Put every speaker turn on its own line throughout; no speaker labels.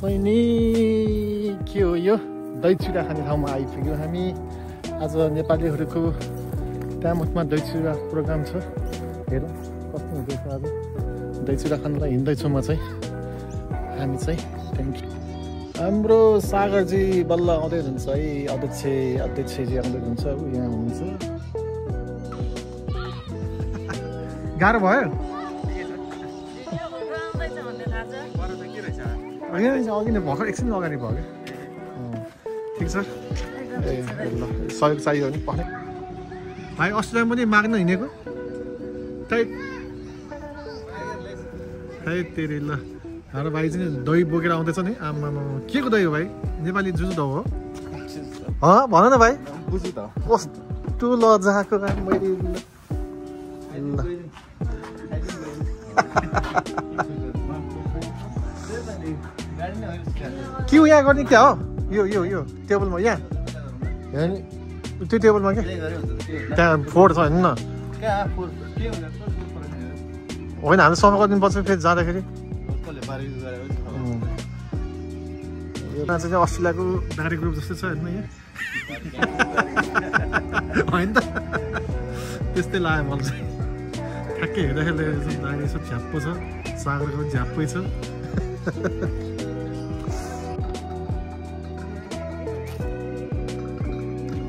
चाहिँ नि के हो यो दही चिउरा खाने ठाउँमा आइपुग्यौँ हामी। आज नेपालीहरूको त्यामुखमा दही चिउरा प्रोग्राम छ। हेर कस्तो हुँदैछ आज दही चिउरा खानलाई हिँड्दैछु म चाहिँ। हामी चाहिँ थ्याङ्क यू। हाम्रो सागरजी बल्ल आउँदै हुनुहुन्छ है। अध्यक्षजी आउँदै हुनुहुन्छ। ऊ यहाँ हुनुहुन्छ। गाह्रो भयो अघि नै भर्खर एकछिन अगाडि भयो क्या। ठिक छ ए ल सहयोग चाहियो भने पठाइ भाइ। अस्ट्रेलिया पनि माग्न हिँडेको त्यही तेरि ल। हाम्रो भाइ चाहिँ दही बोकेर आउँदैछ नि। आमामा के को दही हो भाइ? नेपाली जुजु दही हो भन न भाइ। बुझु त कस्तो लजाको मैले के हो यहाँ गर्ने क्या हो? यो टेबलमा यहाँ त्यो टेबलमा क्या त्यहाँ फोहोर छ हेर्नु न। होइन हामी सफा गरिदिनु पर्छ फेरि जाँदाखेरि। यो मान्छे चाहिँ अस्ट्रेलियाको नागरिक ग्रुप जस्तो छ हेर्नु यहाँ। होइन त त्यस्तै लाग्यो मलाई चाहिँ। ठ्याक्कै हेर्दाखेरि नानी यसो झ्याप्पो छ। सागरको झ्याप्पै छ।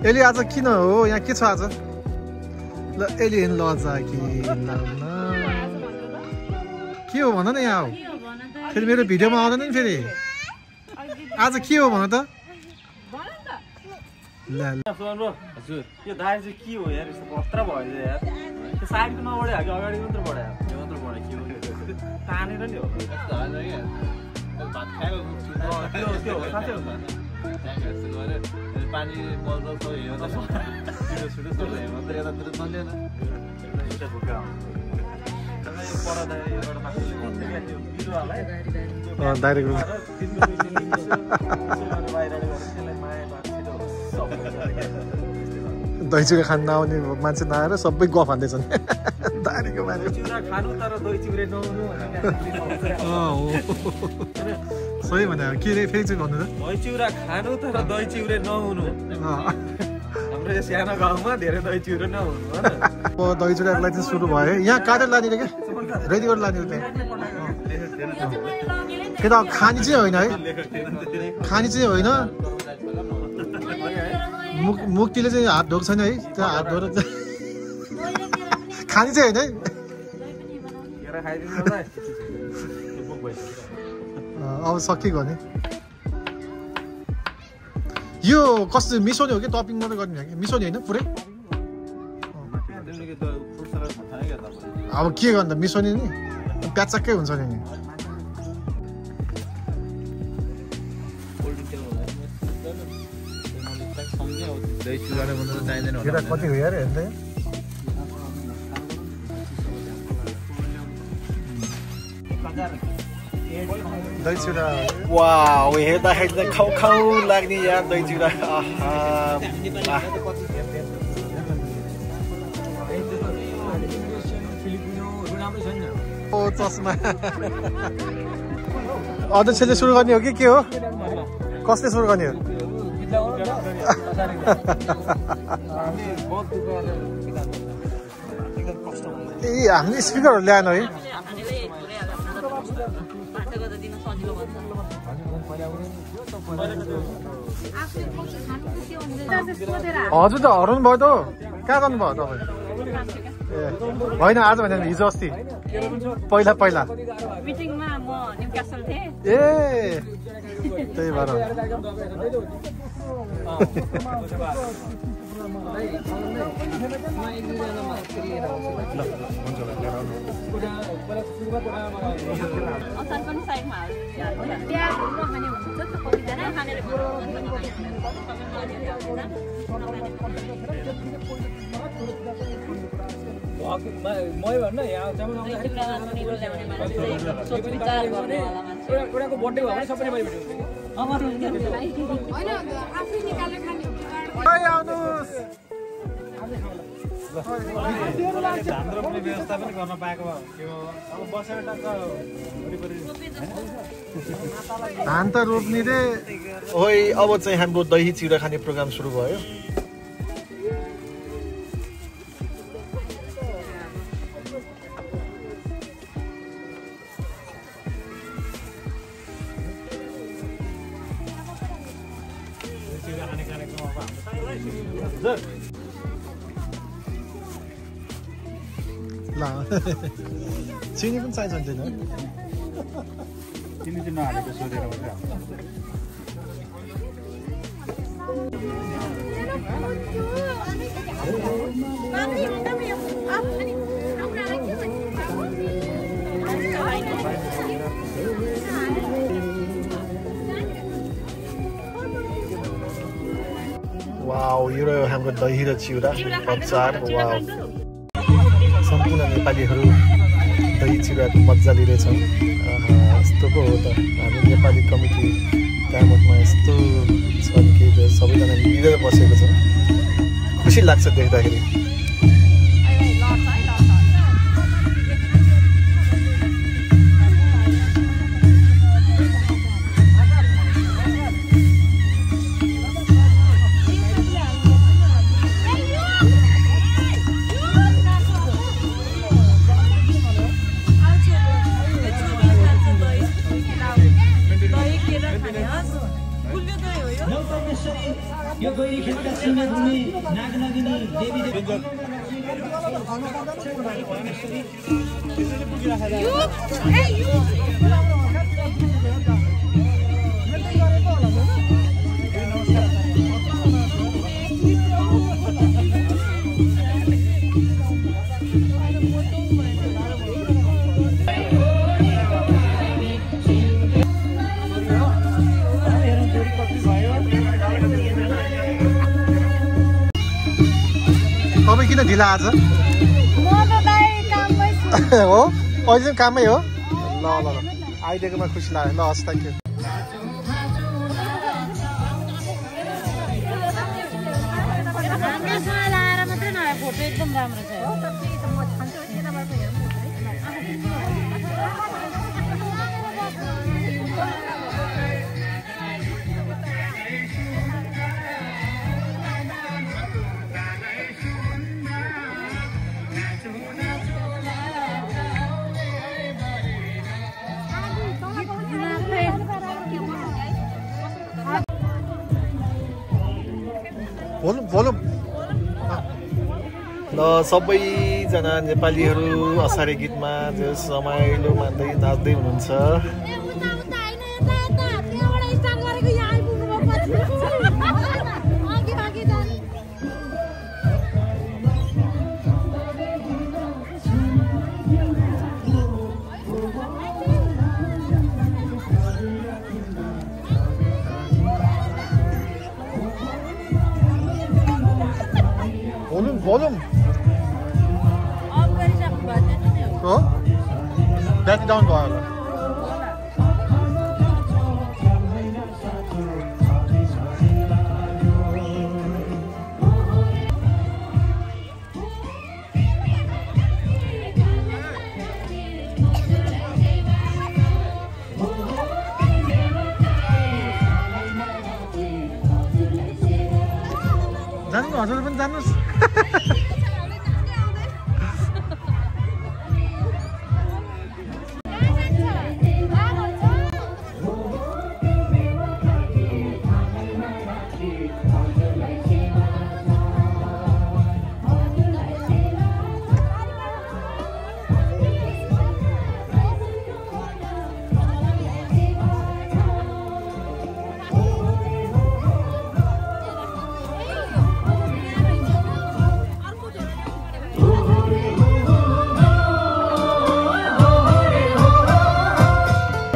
एली आज किन हो यहाँ? के छ आज? ल एलियन लजा कि के हो भन न यहाँ हो? फेरि मेरो भिडियोमा आउँदैन नि फेरि। आज के हो भन त? ल
हजुर यो दाइ चाहिँ के हो यार? यस्तो पत्र भयो यार। त्यो साइडको नबढ्यो कि अगाडि मात्र बढ्यो? यो मात्र बढ्यो के हो? तानेर नि हो भात खाएको त्यो हो साँच्चै हो। पानी बल्दो छ हेर्दा छिटो चल्छ मात्र यतातिर चल्दैन। एउटा भुका यो परदा एउटा मान्छेले भन्थे क्या त्यो बिरुवालाई
डाइरेक्ट दही चिउरा खान नआउने मान्छे नआएर सबै गफ हान्दैछन्। दारीको मान्छे
चिउरा खानु तर दही चिउरे नआउनु
सही भने के रे? फेरि चाहिँ भन्नु त।
दही चिउरा खानु तर दही चिउरे नहुनु। हाम्रो यो सानो गाउँमा धेरै दही चिउरे नहुनु हो न।
दही चिउराको लागि चाहिँ सुरु भयो है। यहाँ काटेर लाने क्या रेडी गरेर लाने त्यहाँ। फेरि अब खानी चाहिँ होइन है। खानी चाहिँ होइन। मुक्तिले चाहिँ हात धोएको छैन है। त्यो हात धोएर खानी चाहिँ होइन है। अब सकिएको नि यो कस्तो मिसोनी हो कि टपिङ मात्रै गर्ने हो कि? मिसोनी होइन पुरै? अब के गर्नु मिसोनी नि प्याचक्कै हुन्छ नि। कति हो यार हेर्दै? दही चिउरा वाउ हेर्दाखेरि त खाउ खाउ लाग्ने यार दही चिउरा। ओ चस्मा अध्यक्षले सुरु गर्ने हो कि के हो? कसले सुरु गर्ने हो? ए हामीले स्पिकरहरू ल्याएन है। हजुर त हराउनु भयो त। कहाँ जानुभयो तपाईँ? ए होइन आज भने हिजो अस्ति पहिला ए त्यही भएर
हाम्रो पनि व्यवस्था पनि गर्न पाएको भए के हो अब बसेर टक्क वरिपरि
धान त रोप्ने रे ओइ अब चाहिँ हाम्रो दही चिउरा खाने प्रोग्राम सुरु भयो ला चिनी पनि चाहिन्छ नि
चिनी चाहिँ नहालेको सोधेर मात्रै
वाउ यो हाम्रो दही र चिउरा अचार वाउ सम्पूर्ण नेपालीहरू दही चिउराको मजा लिँदैछन् यस्तो पो हो त हामी नेपाली कमिटी काममा यस्तो छन् कि सबैजना मिलेर बसेको छ खुसी लाग्छ देख्दाखेरि तपाईँ किन ढिला आज हो अहिले चाहिँ कामै हो ल ल ल आइदिएकोमा खुसी लाग्यो ल हस् थ्याङ्क यू
फोटो एकदम राम्रो छ
भोलुम ल सबैजना नेपालीहरू असारे गीतमा रमाइलो मान्दै नाच्दै हुनुहुन्छ भोलुम हो ब्याट्री डाउन भयो होला जानु हजुर पनि जानुहोस्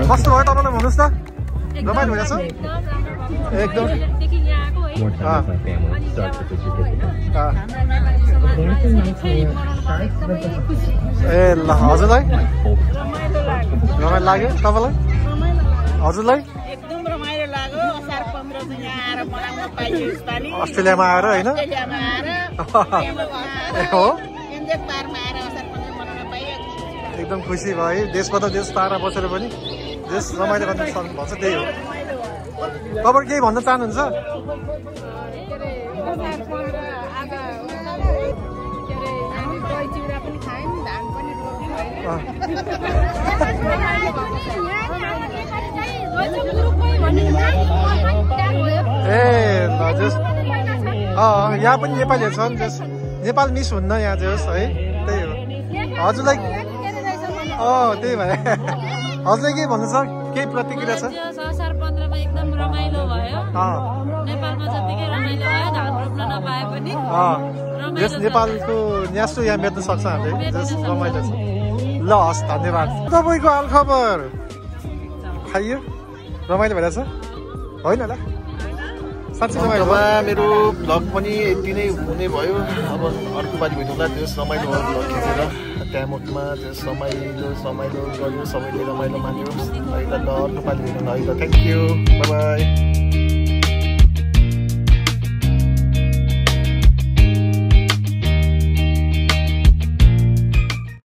कस्तो भयो तपाईँलाई भन्नुहोस् त रमाइलो भइरहेछ एकदम ए ल हजुरलाई रमाइलो लाग्यो तपाईँलाई हजुरलाई
एकदम रमाइलो लाग्यो असार 15
अस्ट्रेलियामा आएर होइन हो एकदम खुसी भयो देशबाट देश टाढा बसेर पनि देश रमाइलो गर्न सक्नुहुन्छ त्यही हो तपाईँ केही भन्न चाहनुहुन्छ ए ल जस यहाँ पनि नेपालीहरू छन् जस नेपाल मिस हुन्न यहाँ जस है त्यही हो हजुरलाई त्यही भएर हजुरलाई के भन्नु छ केही प्रतिक्रिया छ
असार 15 मा एकदम रमाइलो भयो नेपालमा जतिकै रमाइलो भयो धान रोप्न नपाए पनि
यस नेपालको न्यासो यहाँ मेट्न सक्छ हामीले जस रमाइलो छ ल हस् धन्यवाद तपाईँको हालखबर खाइयो रमाइलो भइरहेछ होइन ल साँच्चै रमाइलो मेरो भ्लग पनि यति नै हुने भयो अब अर्को पालि भेटौँला त्यस रमाइलो भ्लग खिचेर ट्यामोटमा त्यस रमाइलो गऱ्यो सबैले रमाइलो मान्यो है त अर्को पालि भेटौँला है त थ्याङ्क यू बाई बाई